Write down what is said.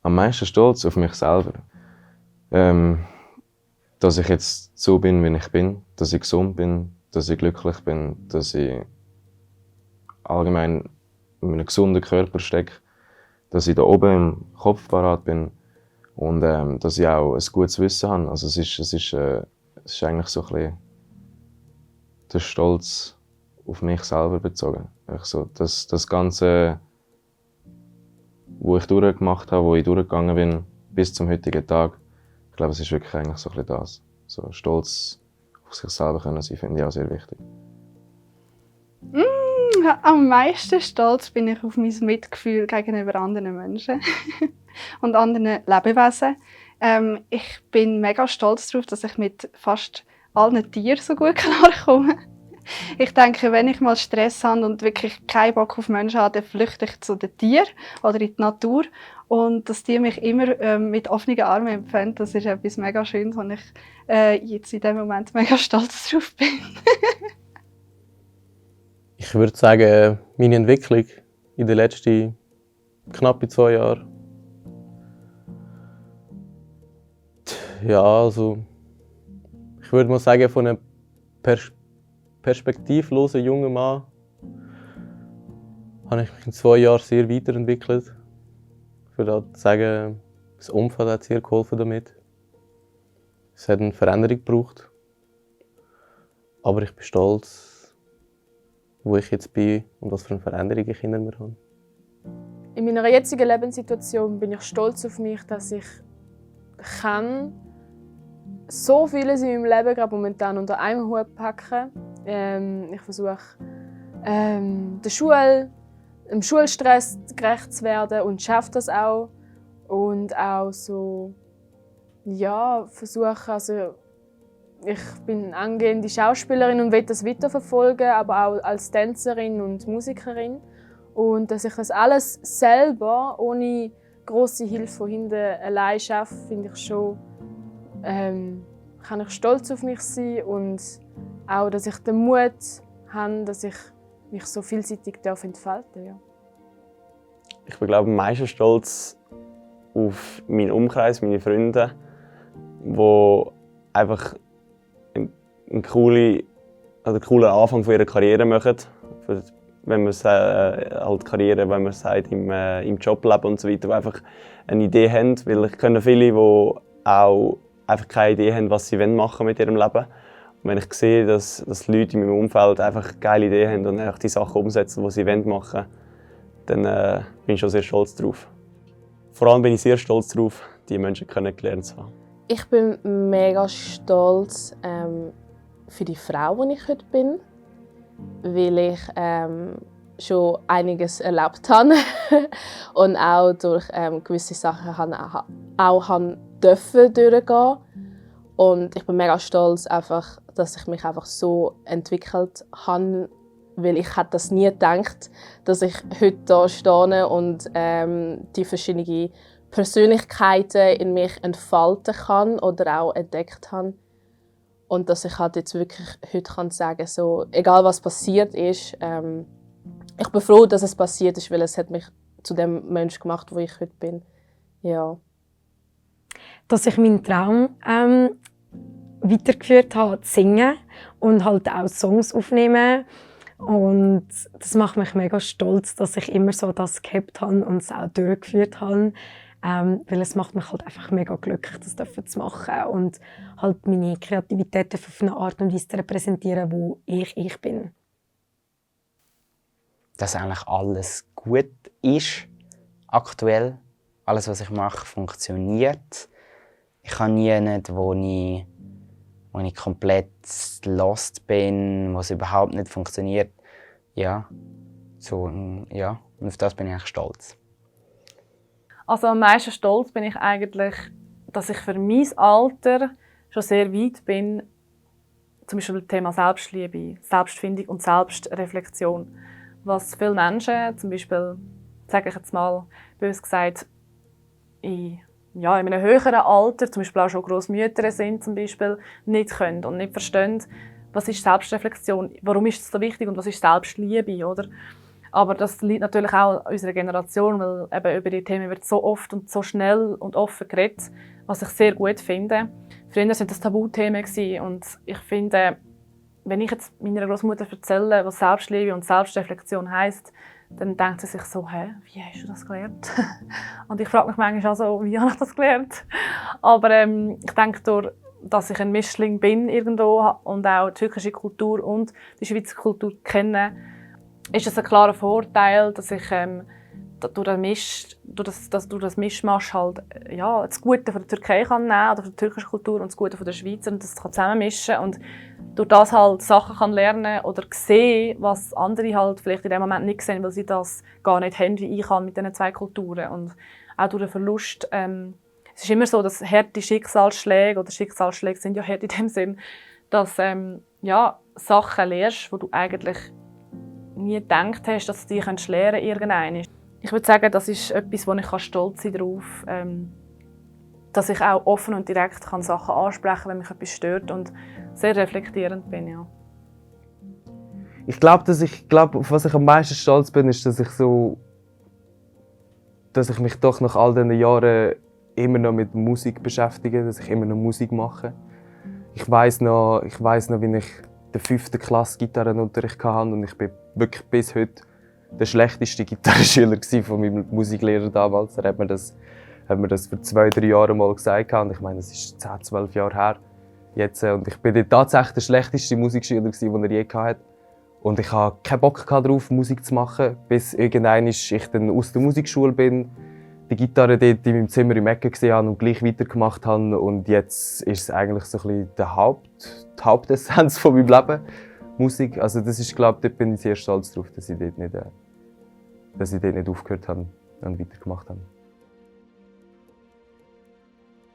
Am meisten stolz auf mich selber. Dass ich jetzt so bin, wie ich bin, dass ich gesund bin, dass ich glücklich bin, dass ich allgemein in einem gesunden Körper stecke, dass ich da oben im Kopf parat bin und dass ich auch ein gutes Wissen habe. Also es ist eigentlich so ein bisschen der Stolz auf mich selber bezogen. So, das Ganze, wo ich durchgemacht habe, wo ich durchgegangen bin, bis zum heutigen Tag, ich glaube, es ist wirklich eigentlich so ein bisschen das. So stolz auf sich selber können sein, finde ich auch sehr wichtig. Am meisten stolz bin ich auf mein Mitgefühl gegenüber anderen Menschen und anderen Lebewesen. Ich bin mega stolz darauf, dass ich mit fast allen Tieren so gut klarkomme. Ich denke, wenn ich mal Stress habe und wirklich keinen Bock auf Menschen habe, dann flüchte ich zu den Tieren oder in die Natur. Und dass die mich immer mit offenen Armen empfangen, das ist etwas mega Schönes, wo ich jetzt in diesem Moment mega stolz drauf bin. Ich würde sagen, meine Entwicklung in den letzten knapp 2 Jahren. Ja, also ich würde mal sagen, von einem perspektivlosen jungen Mann habe ich mich in 2 Jahren sehr weiterentwickelt. Ich würde sagen, das Umfeld hat sehr geholfen damit. Es hat eine Veränderung gebraucht. Aber ich bin stolz, wo ich jetzt bin und was für eine Veränderung ich hinter mir habe. In meiner jetzigen Lebenssituation bin ich stolz auf mich, dass ich so vieles in meinem Leben gerade momentan unter einem Hut packen. Ich versuche, dem Schulstress gerecht zu werden und schaffe das auch. Und auch so, ja, versuche, also ich bin angehende Schauspielerin und will das weiterverfolgen, aber auch als Tänzerin und Musikerin. Und dass ich das alles selber, ohne grosse Hilfe von hinten allein schaffe, finde ich schon, kann ich stolz auf mich sein und auch, dass ich den Mut habe, dass ich mich so vielseitig entfalten darf. Ja. Ich bin, glaube ich, am meisten stolz auf meinen Umkreis, meine Freunde, die einfach einen coolen Anfang von ihrer Karriere machen. Wenn man halt Karriere, wenn man sagt, im Jobleben und so weiter, die einfach eine Idee haben. Weil ich kenne viele, die auch einfach keine Idee haben, was sie machen mit ihrem Leben. Und wenn ich sehe, dass Leute in meinem Umfeld einfach geile Ideen haben und einfach die Sachen umsetzen, die sie machen wollen, dann bin ich schon sehr stolz darauf. Vor allem bin ich sehr stolz darauf, diese Menschen kennengelernt zu haben. Ich bin mega stolz für die Frau, die ich heute bin, weil ich schon einiges erlebt habe und auch durch gewisse Sachen durfte durchgehen. Und ich bin mega stolz, einfach, dass ich mich einfach so entwickelt habe, weil ich hätte das nie gedacht, dass ich heute hier stehe und die verschiedenen Persönlichkeiten in mich entfalten kann oder auch entdeckt habe. Und dass ich halt jetzt wirklich heute kann sagen, so, egal was passiert ist, ich bin froh, dass es passiert ist, weil es hat mich zu dem Menschen gemacht, wo ich heute bin. Ja. Dass ich meinen Traum weitergeführt habe, zu singen und halt auch Songs aufnehmen. Und das macht mich mega stolz, dass ich immer so das gehabt habe und es auch durchgeführt habe. Weil es macht mich halt einfach mega glücklich, das zu machen und halt meine Kreativität auf eine Art und Weise zu repräsentieren, wo ich bin. Dass eigentlich alles gut ist, aktuell. Alles, was ich mache, funktioniert. Ich habe nie nicht, wo ich komplett lost bin, wo es überhaupt nicht funktioniert. Ja, so, ja. Und auf das bin ich eigentlich stolz. Also am meisten stolz bin ich eigentlich, dass ich für mein Alter schon sehr weit bin, zum Beispiel beim Thema Selbstliebe, Selbstfindung und Selbstreflexion. Was viele Menschen, zum Beispiel, sage ich jetzt mal, bös gesagt, in einem höheren Alter, zum Beispiel auch schon Grossmütter sind, zum Beispiel, nicht können und nicht verstehen, was ist Selbstreflexion, warum ist es so wichtig und was ist Selbstliebe, oder? Aber das liegt natürlich auch an unserer Generation, weil eben über die Themen wird so oft und so schnell und offen geredet, was ich sehr gut finde. Früher waren das Tabuthemen und ich finde, wenn ich jetzt meiner Großmutter erzähle, was Selbstliebe und Selbstreflexion heisst, dann denkt sie sich so, hä, wie hast du das gelernt? Und ich frage mich manchmal auch so, wie habe ich das gelernt? Aber ich denke, durch, dass ich ein Mischling bin irgendwo und auch die türkische Kultur und die Schweizer Kultur kenne, ist es ein klarer Vorteil, dass ich durch das Mischmasch halt, ja, das Gute von der Türkei kann nehmen oder von der türkischen Kultur und das Gute von der Schweiz und das kann zusammenmischen und durch das halt Sachen kann lernen oder sehen, was andere halt vielleicht in dem Moment nicht sehen, weil sie das gar nicht haben, wie ich kann mit diesen zwei Kulturen. Und auch durch den Verlust, es ist immer so, dass harte Schicksalsschläge oder Schicksalsschläge sind ja hart in dem Sinn, dass ja, Sachen lernst, die du eigentlich nie gedacht hast, dass du die lernen kannst irgendwann. Ich würde sagen, das ist etwas, wo ich stolz sein darauf, dass ich auch offen und direkt Sachen ansprechen kann, wenn mich etwas stört und sehr reflektierend bin. Ja. Ich glaube, auf was ich am meisten stolz bin, ist, dass ich mich doch nach all diesen Jahren immer noch mit Musik beschäftige, dass ich immer noch Musik mache. Ich weiss noch, wie ich der 5. Klasse Gitarrenunterricht hatte und ich bin wirklich bis heute der schlechteste Gitarrenschüler von meinem Musiklehrer damals. Er hat mir das vor 2-3 Jahren mal gesagt und ich meine, das ist 10-12 Jahre her jetzt und ich bin tatsächlich der schlechteste Musikschüler, den er je hatte. Und ich hatte keinen Bock darauf, Musik zu machen, bis irgendwann ich dann aus der Musikschule bin, die Gitarre dort in meinem Zimmer im Ecke gesehen habe und gleich weitergemacht habe. Und jetzt ist es eigentlich so ein bisschen die Hauptessenz von meinem Leben, Musik. Also das ist, glaube ich, dort bin ich sehr stolz darauf, dass ich dort nicht aufgehört habe und weitergemacht habe.